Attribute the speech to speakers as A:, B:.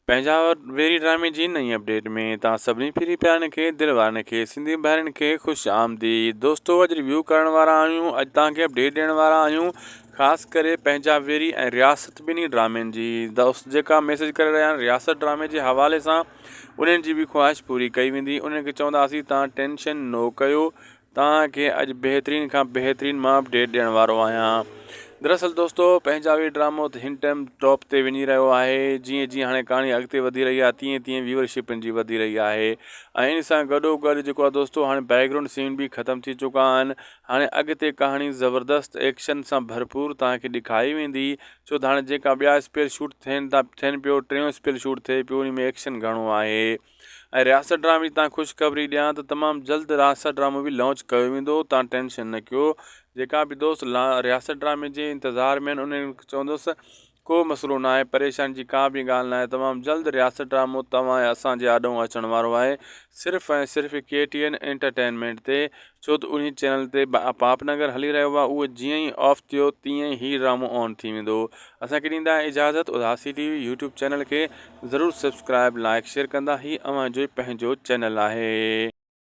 A: پنهنجا ويري ڊرامي جي نئين اپڊيٽ ۾ توهان سڀني ڦري پيارن کي دل وارن کي سنڌي ڀائرن کي خوش آمديد دوستو اڄ ريويو ڪرڻ وارا آهيون اڄ توهان کي اپڊيٽ ڏيڻ وارا آهيون خاص ڪري پنهنجا ويري ۽ رياست ٻنهي ڊرامن جي دوست جيڪا ميسج ڪري رهيا آهن رياست ڊرامي جي حوالي سان انهن جي به خواهش پوري ڪئي ويندي انهن کي چونداسين توهان ٽينشن نو ڪيو توهان کي اڄ بهترين کان بهترين مان اپڊيٽ ڏيڻ وارو آهيان دراصل دوستو پنهنجا وي ڊرامو ته هن ٽائيم ٽاپ تي وڃي رهيو آهي جيئن جيئن هاڻي ڪهاڻي اڳتي وڌي رهي آهي تيئن تيئن ويور شپ ان جي وڌي رهي آهي ۽ ان سان گڏو گڏ جيڪو آهي دوستو هاڻي بيڪ گرائونڊ سين به ختم ٿي چڪا آهن هاڻي اڳتي ڪهاڻي زبردست ايڪشن سان ڀرپور توهان کي ڏکائي ويندي ڇو ته هاڻي جيڪا ٻيا اسپيل شوٽ ٿين ٿا ٿين پيو ٽيون اسپيل شوٽ ٿئي پيو ان ۾ ايڪشن گهڻو آهي ۽ رياست ڊرامي جي تان خوشخبري ڏيان ته تمام جلد رياست ڊرامو به لانچ ڪيو ويندو تان ٽينشن نه ڪيو جيڪا به دوست رياست ڊرامي جي انتظار ۾ آهن انهن کي چوندس ڪو مسئلو نه آهي پريشاني جي ڪا به ڳالهه نه آهي تمام جلد رياست ڊرامو توهان ۽ اسان جي آڏو اچڻ وارو آهي صرف ۽ صرف ڪي ٽي اين انٽرٽينمينٽ تي ڇو ته انهي چينل تي پاپ نگر هلي رهيو آهي اهو جيئن ئي آف ٿيو تيئن ئي هي ڊرامو آن ٿي ويندو اسان کي ڏيندا اجازت Udasi T V YouTube channel کي ضرور سبسڪرائب لائڪ شيئر ڪندا هي اوهان جو پنهنجو چينل آهي.